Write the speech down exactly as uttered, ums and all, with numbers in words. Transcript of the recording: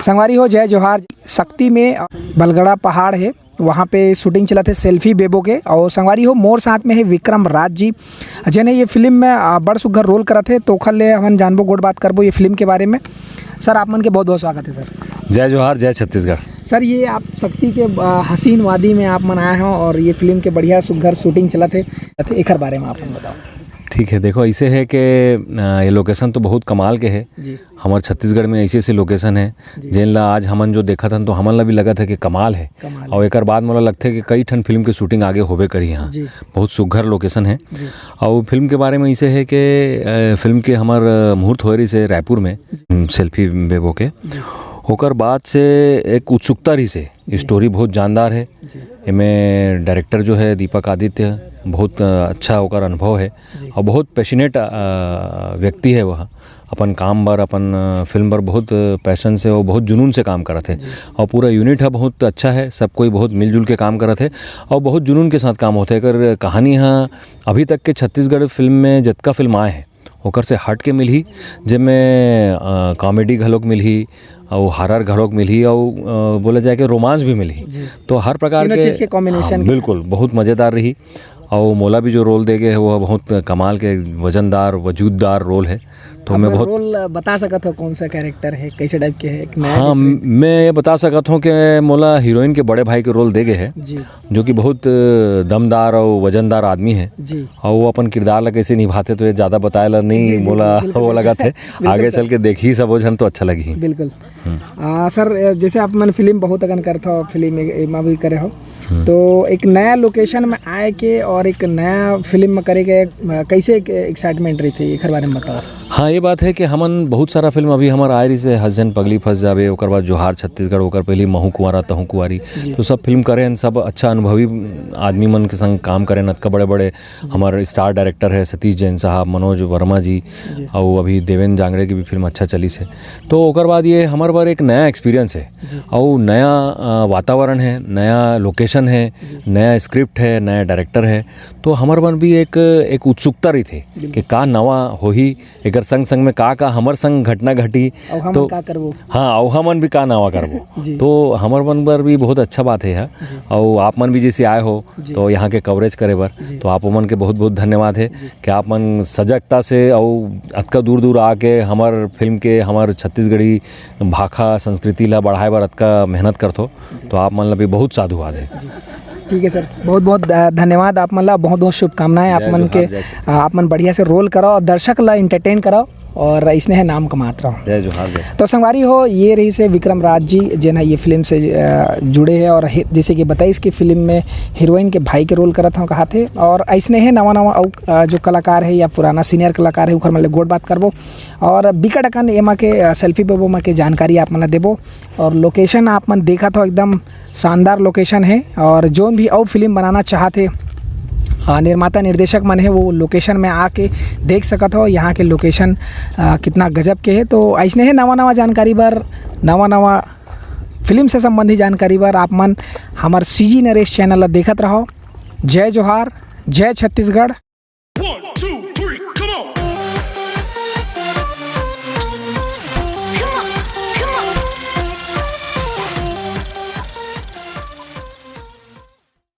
संगवारी हो, जय जोहार। शक्ति में बलगड़ा पहाड़ हे, वहाँ पे shooting चलत हे सेल्फी बेबो के। और संगवारी हो, मोर साथ में हे विक्रम राज जी, जेन हे ये फिल्म में, आ, बड़ सुग्घर role करत हे। तो ओखर ले हमन जानबो, गोठ बात करबो ये फिल्म के बारे में। सर, आप मन के बहुत बहुत स्वागत हे सर। जय जोहार, जय छत्तीसगढ़। सर, ये आप शक्ति के, आ, हसीन वादी में आप मन आए हो और ये फिल्म के बढ़िया सुग्घर shooting चलत हे, एखर बारे में आप मन बताओ। ठीक है, देखो, ऐसे है कि, आ, ये location तो बहुत कमाल के है। जी। हमर छत्तीसगढ़ में ऐसे ऐसे location है, जी। जेन ला आज हमन जो देखत हन, तो हमन ला भी लगत है कि कमाल है। कमाल और है। एकर बाद मोला लगथे कि कई ठन फिल्म के shooting आगे होबे करही यहाँ। जी। बहुत सुघर location है। जी। और फिल्म के बारे में ऐसे है कि, अ, फिल्म के हमर, अ, मुहूर्त होए रहिस हे रायपुर में, जी। हम्म, सेल्फी बेबो के। जी। ओकर बाद से एक उत्सुकता रहिस हे। जी। Story बहुत जानदार है। जी। एमे director जो है दीपक आदित्य, बहुत, अ, अच्छा ओकर अनुभव है। जी। और बहुत passionate, अ, व्यक्ति है वह। अपन काम बर, अपन, अ, फिल्म बर बहुत passion से और बहुत जुनून से काम करत हे। जी। और पूरा unit ह बहुत अच्छा है, सब कोई बहुत मिलजुल के काम करत हे और बहुत जुनून के साथ काम होथे। एकर कहानी ह अभी तक के छत्तीसगढ़ फिल्म में जतका फिल्म आए हे, ओकर से हट के मिलही, जेमे, अ, comedy घलोक मिलही और horror घलोक मिलही और, अ, बोला जाए कि romance भी मिलही। जी। तो हर प्रकार तीनों के चीज के combination हाँ, के बिल्कुल, बहुत मजेदार रही। और मोला भी जो role दे गए हे, वो बहुत कमाल के, वजनदार, वजूददार role है। तो आप मैं बहुत role बता सकत हो, कौन सा character है, कैसे type के है, एक नया हाँ, different? मैं ये बता सकत हूँ कि मोला हीरोइन के बड़े भाई के role दे गए है, जी। जो कि बहुत दमदार और वजनदार आदमी है। जी। और वो अपन किरदार ला कैसे निभाथे, तो ये ज्यादा बताए ला नहीं जी, जी, मोला बिल्कुल, वो बिल्कुल। लगत है। बिल्कुल आगे सर। चल के देखही सब झन तो अच्छा लगही। बिल्कुल। हम्म। आ, सर, जैसे आप मन फिल्म बहुत अकन करत हो, फिल्म ए-, एमा भी करे हो, हम्म। तो एक नया location में आए के और एक नया फिल्म में करे के, आ, कैसे एक excitement रहिथे, एकर बारे में बताओ। हाँ, ये बात है कि हमन बहुत सारा फिल्म अभी हमर आए रहिस हे, हँस झन पगली फँस जाबे, ओकर बाद जोहार छत्तीसगढ़, ओकर पहली महू कुंवारा तहू कुंवारी। जी। तो सब फिल्म करे हन, सब अच्छा अनुभवी आदमी मन के संग काम करे हन, अतका बड़े-बड़े जी। हमर star director है सतीश जैन साहब, मनोज वर्मा जी, जी। और अभी देवेंद्र जांगड़े की भी फिल्म अच्छा चलिस हे। तो ओकर बाद ये हमर बर एक नया experience है जी। और नया, अ, वातावरण है, नया location है, जी। नया script है, नया director है। तो हमर मन भी एक, एक उत्सुकता रहिथे बिल्कुल। कि का नवा होही, एकर संग-संग में का-का हमर संग घटना घटी, अउ हमन तो का करबो? हाँ, अउ हमन भी का नवा करबो। जी। तो हमर मन बर भी बहुत अच्छा बात है यह। जी। अउ आप मन भी जैसे आए हो, जी। तो यहाँ के coverage करे बर, जी। तो आप मन के बहुत-बहुत धन्यवाद है जी। कि आप मन सजगता से अउ अतका दूर-दूर आके हमर फिल्म के, हमर छत्तीसगढ़ी भाखा संस्कृति ला बढ़ाए बर अतका मेहनत करथो। जी। तो आप मन ला भी बहुत साधुवाद है। जी। ठीक है सर, बहुत बहुत, अ, धन्यवाद आप मन ला, बहुत बहुत शुभकामनाएं आप मन के। जय जोहार, जय छत्तीसगढ़। अ, आप मन बढ़िया से role कराओ और दर्शक ला entertain कराओ और अइसने हे नाम कमात रहो। जय जोहार, जय। तो संगवारी हो, ये रहिस हे विक्रम राज जी, जेन ह ये फिल्म से, अ, जुड़े हे और हे-, जैसे कि बताइस कि फिल्म में हीरोइन के भाई के role करत हव कहाथे और अइसने हे नवा नवा अउ, अ, जो कलाकार हे या पुराना senior कलाकार हे, उखर मन ले गोठ बात करबो और बिकट अकन एमा के, अ, सेल्फी बेबो मा के जानकारी आप मन ला देबो। और location आप मन देखत हो, एकदम शानदार location है। और जोन भी अउ फिल्म बनाना चाहत हे, आ, निर्माता निर्देशक मन हे, वो location में आके देख सकत हो यहाँ के location, आ, कितना गजब के है। तो अइसने हे नवा नवा जानकारी बर, नवा नवा फिल्म से संबंधी जानकारी बर आप मन हमर CG नरेश channel ला देखत रहो। जय जोहार, जय छत्तीसगढ़।